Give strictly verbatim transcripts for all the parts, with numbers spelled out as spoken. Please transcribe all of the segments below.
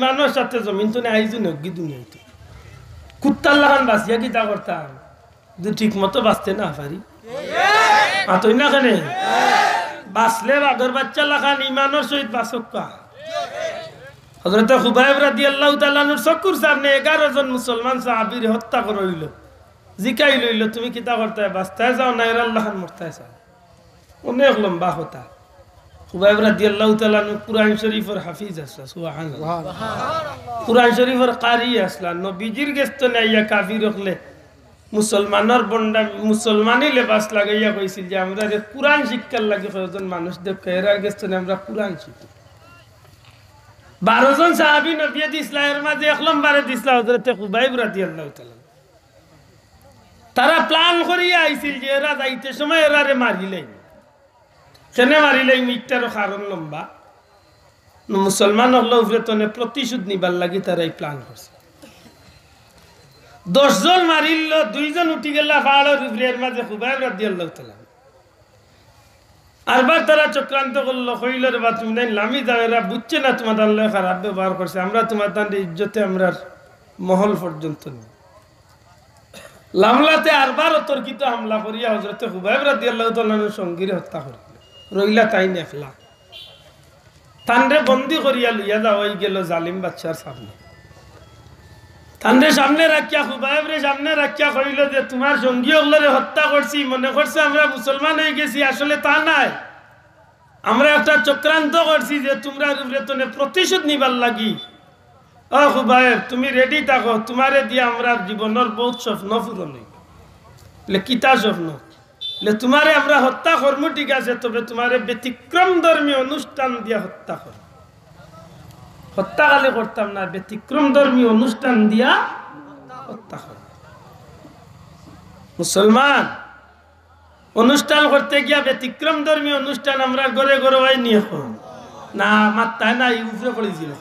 ইমানর সাথে জমিন তনে আইজু নেগি দুনিয়াইত। কুত্তার লাখান বাচিয়া কিতা করতাম, যদি ঠিক মতো বাচতে না পারি? আতই না কেনে? বাচলে বাঘর বাচ্চা লাখান ইমানর সহিত বাচউক্কা। হযরতে খুবাইব রাদিয়াল্লাহু তাআলা আনহুর চকুর সামনে এগারো জন মুসলমান সাহাবীরে হত্যা করা অইলো। জিকাইল অইলো, "তুমি কিতা করতায়? বাচতায় চাও না এরার লাখান মরতায় চাও?" অনেক লম্বা কথা। খুবাইব রাদিয়াল্লাহু তাআলা আনহু কুরআন শরীফর হাফিজ আছলা, সুবহানাল্লাহ। কুরআন শরীফর কারি আছলা, নবীজির গেছ তনে আইয়া কাফির অকলে মুসলমানর বন্ডা, মুসলমানি লেবাস লাগাইয়া কইছিল যে, "আমরারে কুরআন শিক্ষার লাগি কয়জন মানুষ দেউক্কা, এরার গেছ তনে আমরা কুরআন শিখি।" বারো জন সাহাবী নবীয়ে দিছলা, এর মাঝে এক লম্বরে দিছলা হযরতে খুবাইব রাদিয়াল্লাহু তাআলা। তারা plan করিয়া আইছিল যে এরা যাইতে সময় এরারে মারিলাইমু। কেনে মারিলাইমু, ইটারও কারণ লম্বা। মুসলমান অকলর উপরে তনে প্রতিশোধ নিবার লাগি তারা ই plan করছে। দশ জন মারিল, দুইজন উঠি গেলা পাহাড়র উপরে, এর মাঝে খুবাইব রাদিয়াল্লাহু তাআলা। আরবার তারা চক্রান্ত করলো, কইলো, "রে বা, তুমি নাই লামি যাও, এরা বুঝছে না তোমার তান লগে খারাপ ব্যবহার করছে, আমরা তোমার তানরে ইজ্জতে আমরার মহল পর্যন্ত নেই।" লামলাতে আরবার অতর্কিত হামলা করিয়া হযরতে খুবাইব রাদিয়াল্লাহু তাআলা আনহুর সঙ্গীরে হত্যা করিল। রইলা তাইন একলা। তানরে বন্দী করিয়া লইয়া যাওয়া অইগেলো জালিম বাদশার সামনে। তানরে সামনে রাখিয়া, খুবাইবরে সামনে রাখিয়া কইলো যে, "তোমার সঙ্গী অকলরে হত্যা করছি, মনে করছো আমরা মুসলমান অইগেছি, আসলে তা নায়। আমরা একটা চক্রান্ত করছি যে তোমরার উপরে তনে প্রতিশোধ নিবার লাগি। ও খুবাইব, তুমি ready থাকো, তোমারে দিয়া আমরার জীবনর বউত স্বপ্ন পূরণ অইবো।" বলে, "কিতা স্বপ্ন?" বলে, "তোমারে আমরা হত্যা করমু, ঠিক আছে, তবে তোমারে ব্যতিক্রম ধর্মী অনুষ্ঠান দিয়া হত্যা করমু। হত্যা খালি করতাম না, ব্যতিক্রম ধর্মী অনুষ্ঠান দিয়া হত্যা করমু।" মুসলমান অনুষ্ঠান করতে গিয়া ব্যতিক্রম ধর্মী অনুষ্ঠান আমরার ঘরে ঘরে অয়নি অখন? না, মাত্তায় না, ই উপরে পড়েছিল।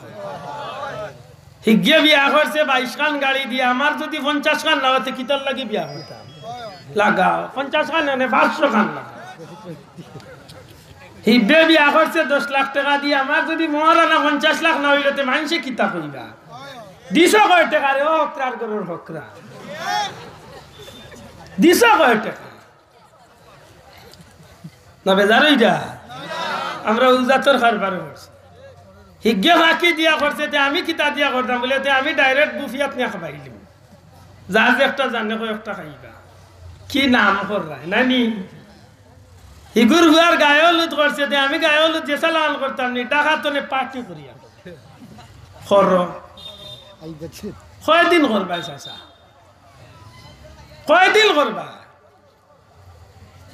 হিগে বিয়া করছে বাইশ খান গাড়ি দিয়া, আমার যদি পঞ্চাশ খান না অয় তে কিতার লাগি বিয়া করতাম? লাগাও, পঞ্চাশ খান এনে পাঁচশো খান লাগাও। হিগে বিয়া করছে দশ লাখ টেকা দিয়া, আমার যদি মহারানা পঞ্চাশ লাখ না অইলে তে মানষে কিতা কইবা? দিছো কয় টেকা রে, ও হকরার ঘরর হকরা? দিছো কয় টেকা? না বেজার অইরা? আমরা উজাতর কারবার করছি। হিগে ফাঁকি দিয়া করছে, তে আমি কিতা দিয়া করতাম? বলে, "তে আমি direct বুফিয়াত নিয়া খাবাইলিমু। যা যে একটা জানে কয় একটা খাইবা।" কি নাম কররায়, নানি? হিগুর হুয়ার গায়ে হলুদ করছে, তে আমি গায়ে হলুদ যেছা লাখান করতাম নি, ঢাকা তনে party করিয়া। করো। কয়দিন করবায় চাচা? কয়দিন করবায়?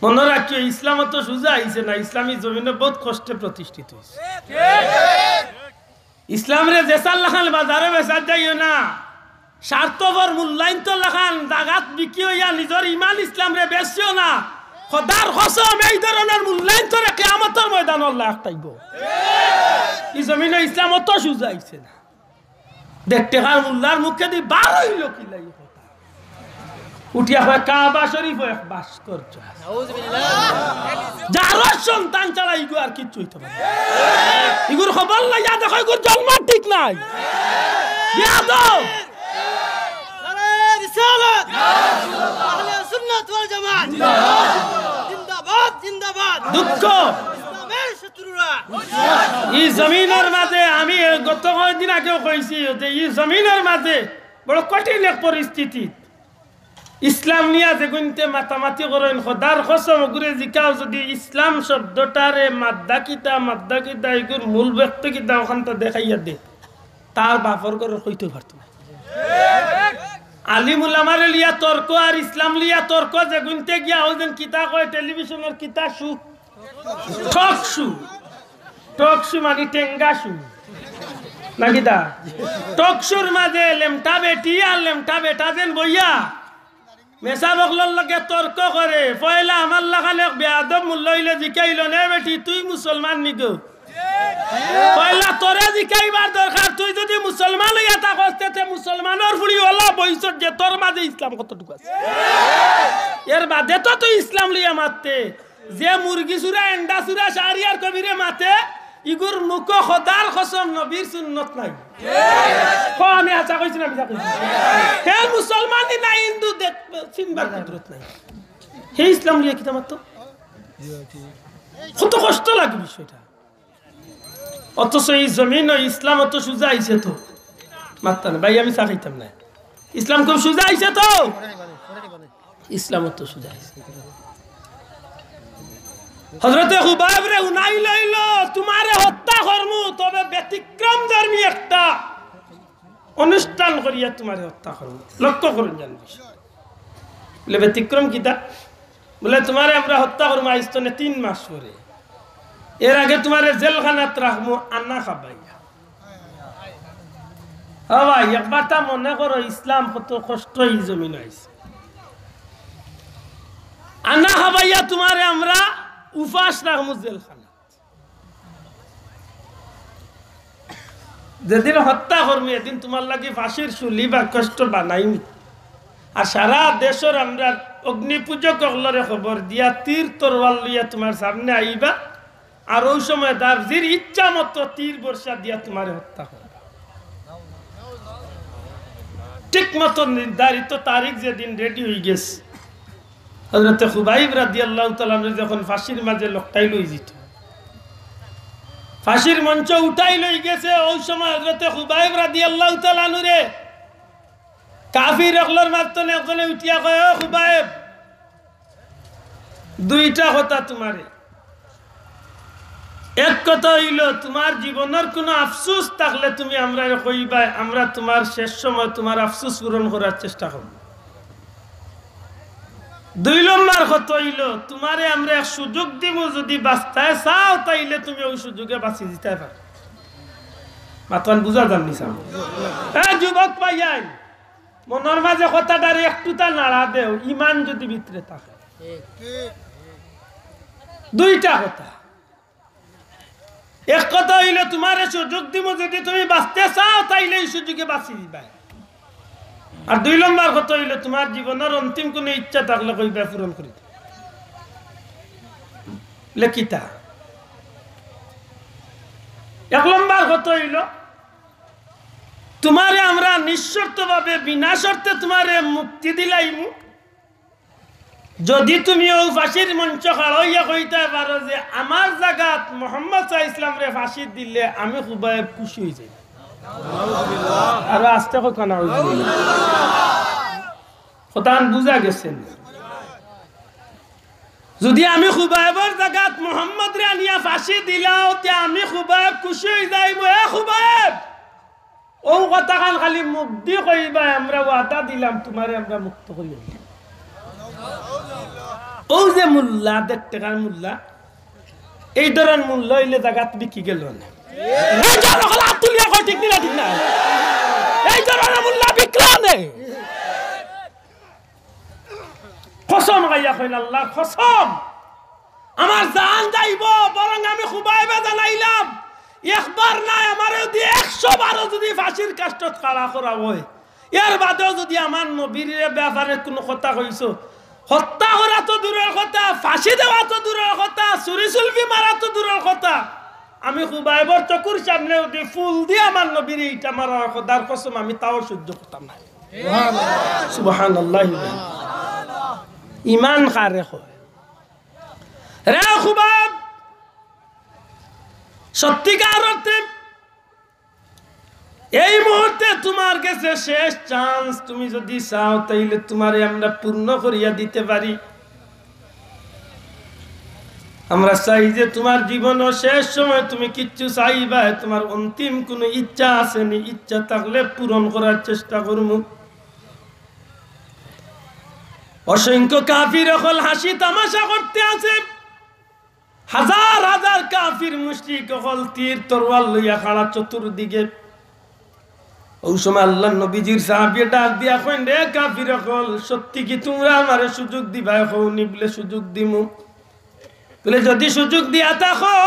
মনো রাখিও, ইসলাম অত সুজা আইছে না, ইসলাম ই জমিনো বউত কষ্টে প্রতিষ্ঠিত অইছে। ইসলামরে যেছার লাখান বাজারো বেচাত যাইও না, স্বার্থপর মূল্যায়ন তো লাখান জাগাত বিকি অইয়া নিজর ইমান ইসলামরে বেচিও না। খোদার কসম, এই ধরনর মূল্যায়ন তোরে কিয়ামতর ময়দানো আল্লায় আটকাইবো। ই জমিনো ইসলাম অত সুজা আইছে না। দেড় টেকার মূল্যার মুখেদি বার অইলো কিলা ই কথা? উঠিয়া কয়, "কাবা শরীফো এক ভাস্কর্য আছে।" যারও সন্তান ছাড়া ইগু আর কিচ্ছু অইতে পারে না। ইগুর খবর লইয়া দেখো, ইগুর জন্ম ঠিক নাই। বেয়াদব। নারায়ে রিসালাত। আহলে সুন্নাত ওয়াল জামাত। জিন্দাবাদ, জিন্দাবাদ। দুঃখ। ইসলামের ই জমিনর মাঝে আমি গত কয়েকদিন আগেও কইছি যে ই জমিনর মাঝে বড় কঠিন এক পরিস্থিতি। ইসলাম নিয়া যেগুইন্তে মাতামাতি করইন, খোদার কসম, ওগুরে জিকাও যদি ইসলাম শব্দটারে মাদ্দা কিতা, মাদ্দা কিতা, ইগুর মূল ব্যক্তি কিতা, অখানতা দেখাইয়া দে, তার বাপর ঘরর কইতেউ পারতো না। আলিম উলামারে লইয়া তর্ক আর ইসলাম লইয়া তর্ক, যেগুইন্তে গিয়া অউ যেন কিতা কয়, টেলিভিশনর কিতা শু, টক শু। টক শু মানি টেঙ্গা শু। না কিতা? টক শুর মাঝে লেমটা বেটি আর লেমটা বেটা যেন বইয়া মেসাব অকলর লগে তর্ক করে। পয়লা আমার লাখান এক বেয়াদব মুল্লা অইলে জিকাইলো, "নে বেটি, তুই মুসলমান নি গো?" পয়লা তোরে জিকাইবার দরকার, তুই যদি মুসলমান অইয়া থাকস, তে মুসলমানর ফুড়ি অলা বইছস যে তোর মাঝে ইসলাম কতটুকু আছে। এর বাদে তো তুই ইসলাম লইয়া মাততে। যে মুরগি চুরা, এন্ডা চুরা, শাহরিয়ার কবিরে মাতে, ইগুর মুখো খোদার কসম, নবীর সুন্নত নাই। কও, আমি হাছা কইছি না মিছা কইছি? হে মুসলমানই না, হিন্দু দেখ, চিনবার কুদরত নাই। হে ইসলাম লইয়া কিতা মাততো? কত কষ্ট লাগে বিষয়টা। অথচ এই জমিনো ইসলাম অত সুজা আইছে তো। মাততা না ভাই, আমি চা খাইতাম না। ইসলাম খুব সুজা আইছে তো। ইসলাম অত সুজা আইছে। হযরতে খুবাইবরে হুনাইল অইলো, তুমারে হত্যা করমু, তবে ব্যতিক্রম ধর্মী একটা অনুষ্ঠান করিয়া তুমারে হত্যা করমু। লক্ষ্য করুন জান বিষয়। বলে, ব্যতিক্রম কিতা? বলে, তুমারে আমরা হত্যা করমু আইজ তনে তিন মাস পরে। এর আগে তুমারে জেলখানাত রাখমু আনা খাবাইয়া। ও ভাই, একবারটা মনে করো, ইসলাম কত কষ্ট এই জমিনো আইছে। আনা খাবাইয়া তুমারে আমরা উপাস রাখমু জেলখানাত। যেদিন হত্যা করমু, এদিন তুমার লাগি ফাঁসির শুলি বা কষ্ট বানাইমু। আর সারা দেশর আমরার অগ্নিপূজক অকলরে খবর দিয়া তীর তরোয়াল লইয়া তুমার সামনে আইবা। আর অউ সময় দার্জির ইচ্ছা মতো তীর বর্ষা দিয়া তুমারে হত্যা করবা। ঠিক মতো নির্ধারিত তারিখ যেদিন রেডি অইগেছে, হযরতে খুবাইব রাদিয়াল্লাহু তাআলা আনহু যখন ফাঁসির মাঝে লটকাইল অইযিতো, ফাঁসির মঞ্চ উঠাইল অইগেছে, অউ সময় হযরতে খুবাইব রাদিয়াল্লাহু তাআলা আনহুরে কাফির অকলর মাঝ তনে একজনে উঠিয়া কয়, "ও খুবাইব, দুইটা কথা তুমারে।" এক কথা অইলো, তুমার জীবনর কুনু আফসোস থাকলে তুমি আমরারে কইবায়, আমরা তুমার শেষ সময় তুমার আফসোস পূরণ করার চেষ্টা করমু। দুই নম্বর কথা অইলো, তুমারে আমরা এক সুযোগ দিমু, যুদি বাঁচতায় চাও, তাইলে তুমি অউ সুযোগে বাঁচি যিতায় পারো। মাতখান বুঝা যার নি চাও? এ যুবক ভাইয়াইন, মনর মাঝে কথাটারে একটুতা নাড়া দেও, ইমান যুদি ভিতরে থাকে। দুইটা কথা। এক কথা অইলো, তুমারে সুযোগ দিমু, যুদি তুমি বাঁচতে চাও, তাইলে ই সুযোগে বাঁচি যিবায়। আর দুই নম্বর কথা অইলো, তুমার জীবনর অন্তিম কুনু ইচ্ছা থাকলে কইবায়, পূরণ করি দিমু। লে কিতা? এক নম্বর কথা অইলো, তুমারে আমরা নিঃশর্তভাবে, বিনা শর্তে তুমারে মুক্তি দিলাইমু। যুদি তুমি অউ ফাঁসির মঞ্চ খাড়া অইয়া কইতায় পারো যে আমার জাগাত মোহাম্মদ সাল্লাল্লাহু আলাইহি ওয়াসাল্লামরে ফাঁসি দিলে আমি খুবাইব খুশি অইযাই। আরো আস্তে কউক্কা, নাউজুবিল্লাহ। কথাখান বুঝা গেছে নি? যুদি আমি খুবাইবর জাগাত মোহাম্মদরে আনিয়া ফাঁসি দিলাও, তে আমি খুবাইব খুশি অইযাইমু। এ খুবাইব, অউ কথাখান খালি মুখদি কইবায়, আমরা ওয়াদা দিলাম তুমারে আমরা মুক্ত করি আনমু। অউ যে মুল্লা, দেড় টেকার মুল্লা, এই ধরন মুল্লা অইলে জাগাত বিকি গেলো নে। এই ধরন অকল আত তুলিয়া কও, ঠিক নি না, ঠিক না? এই ধরন মুল্লা বিকলো নে। কসম খাইয়া কইন, আল্লার কসম, আমার জান যাইবো, বরং আমি খুবাইবে জানাইলাম, একবার নায়, আমারে যুদি একশো বারও যুদি ফাঁসির কাষ্ঠত খাড়া করা অয়, এর বাদেও যুদি আমার নবীর ব্যাপারে কুনু কথা কইছো, হত্যা করা তো দূরর কথা, ফাঁসি দেওয়া তো দূরর কথা, ছুরি-ছুলফি মারা তো দূরর কথা, আমি খুবাইবর চকুর সামনে যুদি ফুলদি আমার নবীরে ইটা মারা অয়, খোদার কসম, আমি তাও সহ্য করতাম না। সুবহানাল্লাহ। ইমান কারে কয়? রে খুবাইব, সত্যিকার অর্থে এই মুহূর্তে তুমার গেছে শেষ chance, তুমি যুদি চাও তাইলে তুমারে আমরা পূর্ণ করিয়া দিতে পারি। আমরা চাই যে তুমার জীবনর শেষ সময় তুমি কিচ্ছু চাইবায়, তুমার অন্তিম কুনু ইচ্ছা আছে নি, ইচ্ছা থাকলে পূরণ করার চেষ্টা করমু। অসংখ্য কাফির অকল হাসি তামাশা করতে আছে, হাজার হাজার কাফির মুশরিক অকল তীর তরোয়াল লইয়া খাড়া চতুর্দিকে। অউ সময় আল্লার নবীজির সাহাবীয়ে ডাক দিয়া কইন, রে কাফির অকল, সত্যি কি তুমরা আমারে সুযোগ দিবায়? কও নি। বলে, সুযোগ দিমু। বলে, যুদি সুযোগ দিয়া থাকো,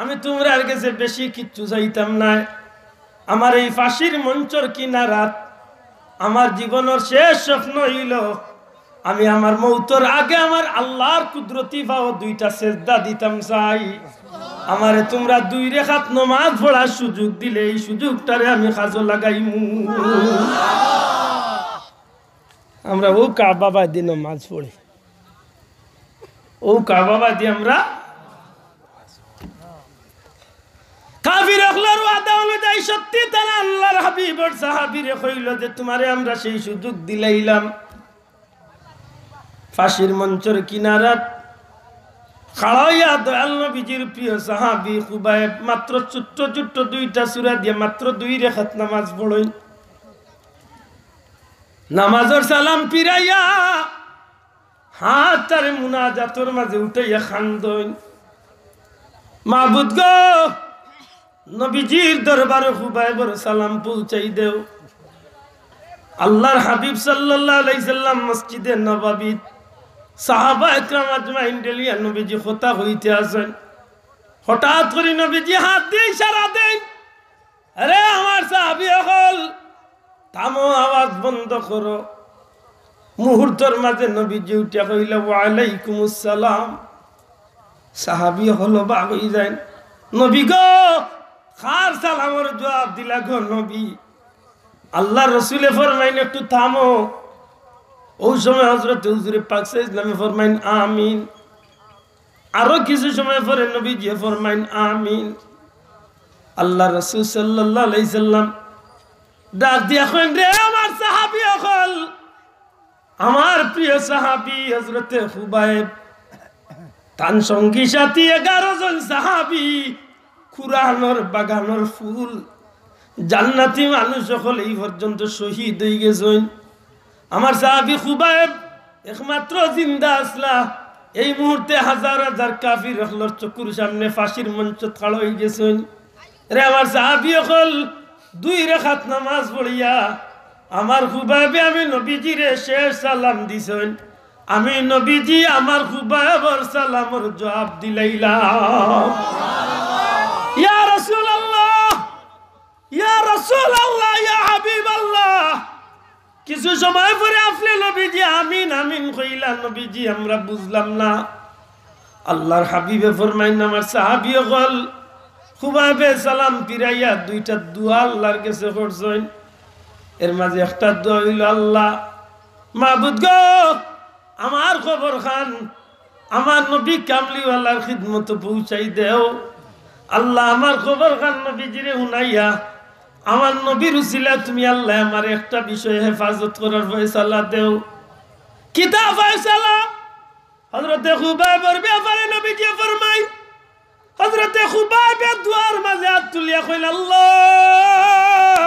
আমি তুমরার গেছে বেশি কিচ্ছু চাইতাম নায়। আমার এই ফাঁসির মঞ্চর কিনারাত আমার জীবনর শেষ স্বপ্ন অইলো, আমি আমার মউতর আগে আমার আল্লার কুদরতি পাও দুইটা সেজদা দিতাম চাই। আমারে তুমরা দুই রেখাত নমাজ পড়ার সুযোগ দিলে এই সুযোগটারে আমি কাজো লাগাইমু। আমরা অউ কাবা বাদি নমাজ পড়ি, অউ কাবা বাদি আমরা কাফির অকলর ওয়াদা অনুযায়ী সত্যি তারা আল্লাহর হাবিবর সাহাবীরে কইল যে, "তুমারে আমরা সেই সুযোগ দিলাইলাম।" ফাঁসির মঞ্চর কিনারাত খাড়া অইয়া দয়াল নবীজির প্রিয় সাহাবী খুবাইব মাত্র ছোট্ট ছোট্ট দুইটা সূরা দিয়া মাত্র দুই রেখাত নামাজ পড়ইন। নামাজর সালাম ফিরাইয়া হাত তারে মুনাজাতর মাঝে উঠাইয়া কান্দইন, "মাবুদ গো, নবীজির দরবারে খুবাইবর সালাম পৌঁছাই দেও।" আল্লাহর হাবিব সাল্লাল্লাহু আলাইহি সাল্লাম মসজিদে নববীত সাহাবা একরাম আজমাইন ডেলিয়া নবীজি কথা কইতে আছইন। হঠাৎ করি নবীজি হাত দিয়া ইশারা দেইন, "আরে আমার সাহাবী অকল, থামো, আওয়াজ বন্ধ করো।" মুহূর্তর মাঝে নবীজি উঠিয়া কইলা, "ওয়ালাইকুমুস সালাম।" সাহাবী অকল অবাক অই যাইন, "নবী গো, কার সালামর জুয়াব দিলা গো নবী?" আল্লাহর রসুলে ফরমাইন, "একটু থামো।" অউ সময় হযরতে হুজুরে পাক সাল্লাল্লাহু আলাইহি ওয়াসাল্লামে ফরমাইন, "আমিন।" আরো কিছু সময় পরে নবীজিয়ে ফরমাইন, "আমিন।" আল্লাহর রসুল সাল্লাল্লাহু আলাইহি সাল্লাম ডাক দিয়া কইন, "রে আমার সাহাবী অকল, আমার প্রিয় সাহাবী হযরতে খুবাইব, তান সঙ্গী সাথী এগারো জন সাহাবী, কুরআনর বাগানর ফুল, জান্নাতি মানুষ অকল এই পর্যন্ত শহীদ অই গেছইন। আমার সাহাবী খুবাইব একমাত্র জিন্দা আছলা, এই মুহূর্তে হাজার হাজার কাফির অকলর চকুর সামনে ফাঁসির মঞ্চত খাড়া অই গেছইন। রে আমার সাহাবী অকল, দুই রেখাত নামাজ পড়িয়া আমার খুবাইবে আমি নবীজিরে শেষ সালাম দিছইন, আমি নবীজি আমার খুবাইবর সালামর জুয়াব দিলাইলাম।" ইয়া রাসূলুল্লাহ, ইয়া রাসূলুল্লাহ, ইয়া হাবিবাল্লাহ, কিছু সময় পরে আপনে নবীজি আমিন আমিন কইলা, নবীজি আমরা বুঝলাম না। আল্লাহর হাবিবে ফরমাইন, আমার সাহাবী অকল খুবাইবে সালাম ফিরাইয়া দুইটা দোয়া আল্লাহর গেছে করছইন। এর মাঝে একটা দোয়া অইলো, "আল্লাহ, মাবুদ গো, আমার কবরখান আমার নবী কামলিওয়ালার খিদমতো পৌঁছাই দেও। আল্লাহ, আমার কবরখান নবীজিরে হুনাইয়া আমার নবীর উসিলায় তুমি আল্লাহ আমার একটা বিষয়ে হেফাজত করার ফয়সালা দেও।" কিতা ফয়সালা? হযরতে খুবাইবর ব্যাপারে নবীজি ফরমাইন, হযরতে খুবাইবে দোয়ার মাঝে আত তুলিয়া কইলা, "আল্লাহ,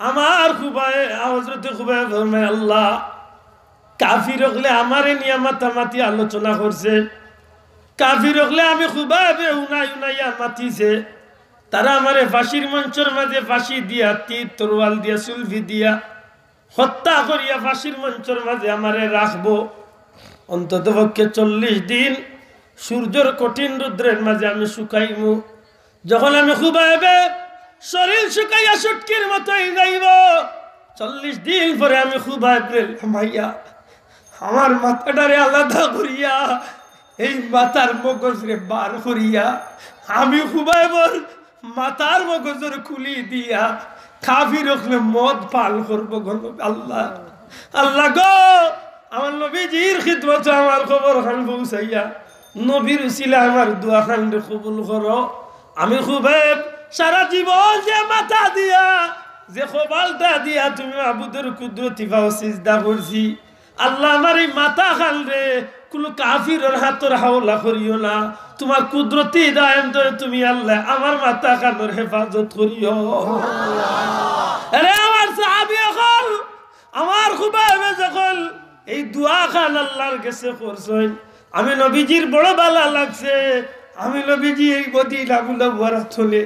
আমার খুবাইব", হযরতে খুবাইবে ফরমাইন, "আল্লাহ, কাফির অকলে আমারে নিয়া মাতামাতি আলোচনা করছে, কাফির অকলে আমি খুবাইবরে হুনাই হুনাইয়া মাতিছে, তারা আমারে ফাঁসির মঞ্চর মাঝে ফাঁসি দিয়া, তীর তরোয়াল দিয়া, সুলফি দিয়া হত্যা করিয়া ফাঁসির মঞ্চর মাঝে আমারে রাখবো। অন্তত পক্ষে চল্লিশ দিন সূর্যর কঠিন রৌদ্রের মাঝে আমি শুকাইমু। যখন আমি খুবাইবে শরীর শুকাইয়া শুটকির মতো অই যাইবো, চল্লিশ দিন পরে আমি খুবাইবরে লামাইয়া আমার মাথাটারে আলাদা করিয়া এই মাথার মগজরে বার করিয়া আমি খুবাইবর মাথার মগজর খুলি দিয়া কাফির অকলে মদ পান করবো গো নবী।" আল্লাহ, আল্লাহ গো, আমার নবীজির খিদমতো আমার কবরখান পৌঁছাইয়া নবীর উসিলায় আমার দোয়াখানরে কবুল করো। আমি খুবাইব সারা জীবন যে মাথা দিয়া, যে কপালটা দিয়া তুমি মাবুদর কুদরতি পাও সিজদা করছি, আল্লাহ, আমার এই মাথাখানরে কুনু কাফিরর হাতর হাওলা করিও না। তুমার কুদরতি দায়েম ধরে তুমি, আল্লাহ, আমার মাথাখানর হেফাজত করিও। আরে আমার সাহাবী অকল, আমার খুবাইবে যখন এই দোয়াখান আল্লাহর গেছে করছইন, আমি নবীজির বড় ভালা লাগছে। আমি নবীজি এই মদিনা মুনাওয়ারাত অইলে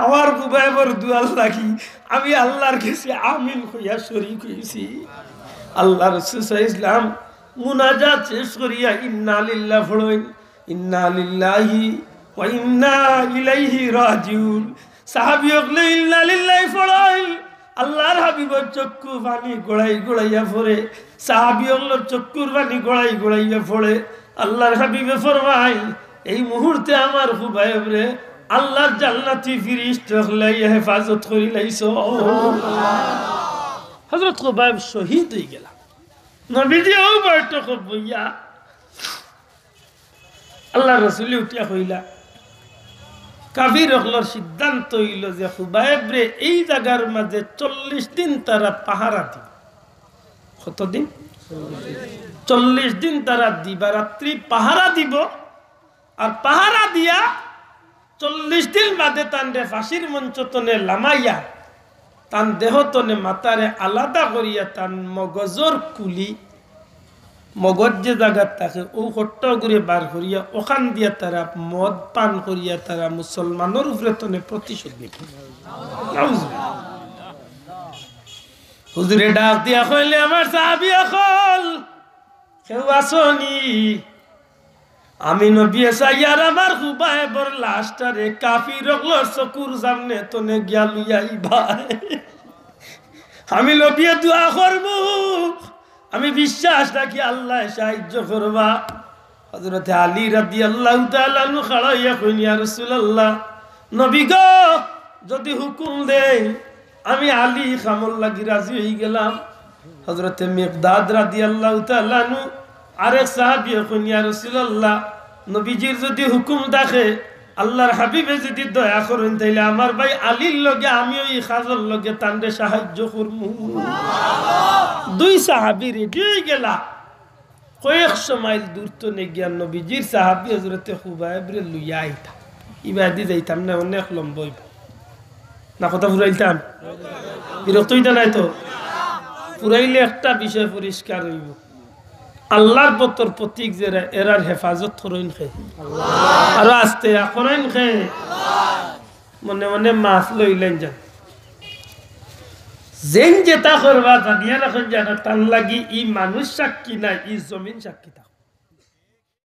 আমার খুবাইবর দোয়ার লাগি আমি আল্লাহর গেছে আমিন কইয়া শরিক অইছি। আল্লাহর রাসূল সাল্লাল্লাহু আলাইহি ওয়াসাল্লাম মুনাজাত শেষ করিয়া ইন্না লিল্লাহ পড়ইন, ইন্না লিল্লাহি ওয়া ইন্না ইলাইহি রাজিউন। সাহাবী অকলে ইন্না লিল্লাহি পড়ইন, আল্লাহর হাবিবর চক্ষু পানি গড়াই গড়াইয়া পড়ে, সাহাবী অকলর চক্ষুর পানি গড়াই গড়াইয়া পড়ে। আল্লাহর হাবিবে ফরমাইন, এই মুহূর্তে আমার খুবাইবরে আল্লাহর জান্নাতি ফিরিস্তা অকলে হেফাজত করি লাইছইন। হযরত খুবাইব শহীদ অইগেলা। নবীজি অউ বৈঠকো বইয়া আল্লাহর রসুলে উঠিয়া কইলা, কাফির অকলর সিদ্ধান্ত অইলো যে খুবাইবরে এই জাগার মাঝে চল্লিশ দিন তারা পাহারা দিবো। কতদিন? চল্লিশ দিন তারা দিবারাত্রি পাহারা দিবো। আর পাহারা দিয়া চল্লিশ দিন বাদে তানরে ফাঁসির মঞ্চ তনে লামাইয়া, তান দেহ তনে মাথারে আলাদা করিয়া, তান মগজর কুলি, মগজ যে জাগাত থাকে, অউ হট্টগুরে বার করিয়া, অখান দিয়া তারা মদ পান করিয়া, তারা মুসলমানর উপরে তনে প্রতিশোধ নিবো। নাউজুবিল্লাহ। হুজুরে ডাক দিয়া কইলে, আমার সাহাবী অকল, কেউ আছো নি? আমি নবীয়ে চাইয়ার আমার খুবাইবর লাশটারে কাফির অকলর চকুর সামনে তনে গিয়া লইয়া আইবায়। আমি নবীয়ে দোয়া করমু, আমি বিশ্বাস রাখি আল্লায় সাহায্য করবা। হযরতে আলী রাদিয়াল্লাহু তাআলা আনহু খাড়া অইয়া কইন, ইয়া রাসূলুল্লাহ, নবী গো, যদি হুকুম দেইন, আমি আলী ই কামর লাগি রাজি অইগেলাম। হযরতে মিকদাদ রাদিয়াল্লাহু তাআলা আনহু, আরেক সাহাবীয়ে কইন, ইয়া রাসূলুল্লাহ, নবীজির যদি হুকুম থাকে, আল্লাহর হাবিবে যদি দয়া করইন, তাইলে আমার ভাই আলীর লগে আমিও ই কাজর লগে তানরে সাহায্য করমু। দুই সাহাবী রেডি অইগেলা। কয়েকশো মাইল দূর তনে গিয়া নবীজির সাহাবী হযরতে খুবাইবরে লইয়া আইতা। ইবাদি যাইতাম না, অনেক লম্বা অইবো। না, কথা ফুরাইতাম? বিরক্ত অইতা নায় তো? ফুরাইলে একটা বিষয় পরিষ্কার অইবো। আল্লাহর পথর প্রতীক যেরা, এরার হেফাজত করইন কে? আরো আস্তে, করইন কে? মনে মনে মাফ লইলাইন যান। যেইন যেতা করবা, জানিয়া রাখইন যান, তান লাগি ই মানুষ সাক্ষী নায়, ই জমিন সাক্ষী থাকো।